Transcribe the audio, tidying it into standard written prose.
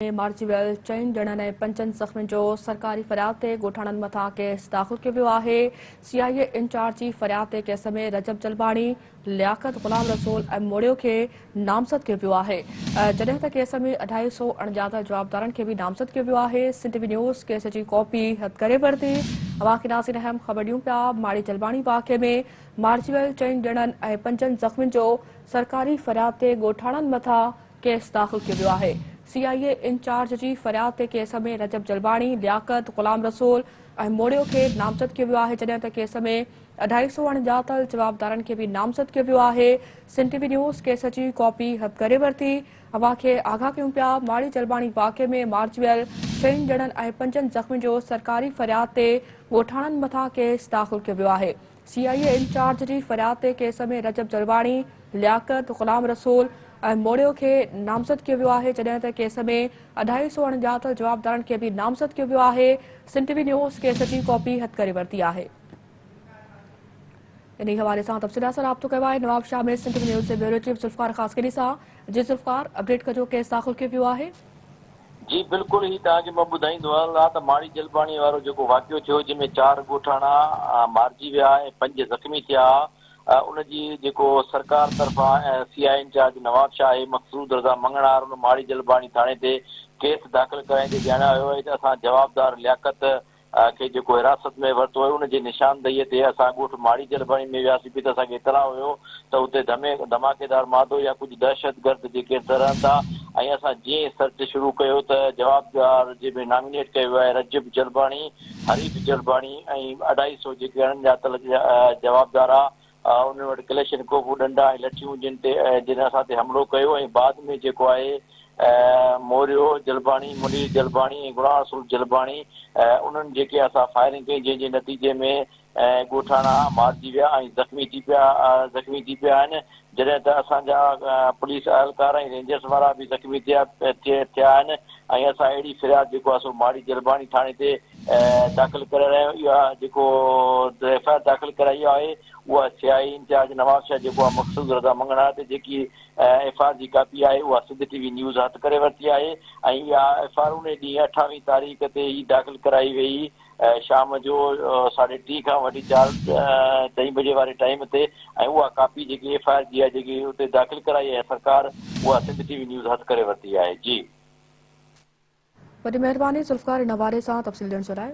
۾ مارجي ويل چئن ڄڻن ۽ پنجن زخمين جو سرڪاري فرياد تي ڳوٺاڻن مٿان ڪيس داخل ڪيو ويو آهي. سي آء اي انچارج جي فرياد تي ڪيس ۾ رجب جلباڻي، لياقت غلام رسول ۽ موڙيو کي نامزد ڪيو ويو آهي. جڏهن ته ڪيس ۾ اڍائي سئو اڻڄاتل جوابدارن کي به نامزد ڪيو ويو آهي. سنڌ ٽي وي نيوز ڪيس جي ڪاپي هٿ ڪري ورتي. اوهان کي ناظرين اهم خبر ڏيون پيا ماڙي جلباڻي واقعي ۾ مارجي ويل چئن ڄڻن ۽ پنجن زخمين جو سرڪاري فرياد تي ڳوٺاڻن مٿان ڪيس داخل ڪيو ويو آهي. سي آء اي انچارج جي فرياد تي ڪيس ۾ رجب جلباڻي، لياقت، غلام رسول ۽ موڙيو کي نامزد ڪيو ويو آهي جڏهن ته ڪيس ۾ اڍائي سئو اڻڄاتل جوابدارن کي به نامزد ڪيو ويو آهي. سنڌ ٽي وي نيوز ڪيس جي ڪاپي هٿ ڪري ورتي. اوهان کي آگاهه ڪيون پيا ماڙي جلباڻي واقعي ۾ مارجي ويل چئن ڄڻن ۽ پنجن زخمين جو سرڪاري فرياد تي ڳوٺاڻن مٿان ڪيس داخل ڪيو ويو آهي. سي آء اي انچارج جي فرياد تي ڪيس ۾ رجب جلواڻي، لياقت، غلام رسول ۽ موڙيو کي نامزد ڪيو ويو آهي جڏهن ته ڪيس ۾ اڍائي سئو اڻڄاتل جوابدارن کي به نامزد ڪيو ويو آهي. سنڌ ٽي وي نيوز ڪيس جي ڪاپي هٿ ڪري ورتي آهي. انهي حوالي سان تفصيل سان رابطو ڪيو آهي نوابشاهه ۾ سنڌ ٽي وي نيوز جي بيورو چيف ذوالفقار خاصخيلي سان. جي ذوالفقار اپڊيٽ ڪجو ڪيس داخل ڪيو ويو آهي. جي بلڪل هي توهان کي مان ٻڌائيندو هلان ته ماڙي جلباڻي وارو جيڪو واقعو ٿيو جنهن ۾ چار ڳوٺاڻا مارجي ويا ۽ پنج زخمي ٿيا ان جي جيڪو سرڪار طرفان سي I incharge Nawabshah آهي مقصود رضا مڱڻهار ان ماڙي جلباڻي ٿاڻي تي ڪيس داخل ڪرائيندي ڄاڻايو آهي ته اسان جوابدار لياقت کي جيڪو حراست ۾ ورتو ويو ان جي نشاندهيء تي اسان ڳوٺ ماڙي جلباڻي ۾ وياسين پئي ته اسان کي اطلاع هيو ته اتي ڌمي ڌماڪيدار مادو يا ڪجهه دهشتگرد جيڪي رهن ٿا ۽ اسان جيئن ئي سرچ شروع ڪيو ته جوابدار جنهن ۾ نامينيٽ ڪيو ويو آهي رجب جلباڻي، حريف جلباڻي ۽ اڍائي سئو جيڪي اڻڄاتل جوابدار آ انهن وٽ ڪلشن ڪوفون، ڏنڊا ۽ لٺيون جن تي جن اسان تي حملو ڪيو ۽ بعد ۾ جيڪو آهي موريو جلباڻي، منير جلباڻي ۽ غلام رسول جلباڻي انهن جيڪي اسان فائرنگ ڪئي جنهن جي نتيجي ۾ ڳوٺاڻا مارجي ويا ۽ زخمي ٿي پيا زخمي ٿي پيا آهن جڏهن ته اسان جا پوليس اهلڪار ۽ رينجرس وارا به زخمي ٿيا ٿيا آهن ۽ اسان اهڙي فرياد جيڪو آهي سو ماڙي جلباڻي ٿاڻي تي داخل ڪري رهيا آهيون اها جيڪو ايف I R داخل ڪرائي آهي اها سي آء اي انچارج نوابشاهه جيڪو آهي مقصود رضا مڱڻهار تي جيڪي ايف I R جي ڪاپي آهي اها سنڌ ٽي وي نيوز هٿ ڪري ورتي آهي ۽ اها ايف I R انهي ڏينهن اٺاويهه تاريخ تي ئي داخل ڪرائي وئي شام جو ساڍي ٽي کان وٺي چار چئين بجي واري ٽائيم تي ۽ اها ڪاپي جيڪي ايف I R جي آهي جيڪي اتي داخل ڪرائي آهي سرڪار اها سنڌ ٽي وي نيوز هٿ ڪري ورتي آهي جي. وڏي مهرباني ذوالفقار ان حوالي سان تفصيل ڏيڻ جي لاء.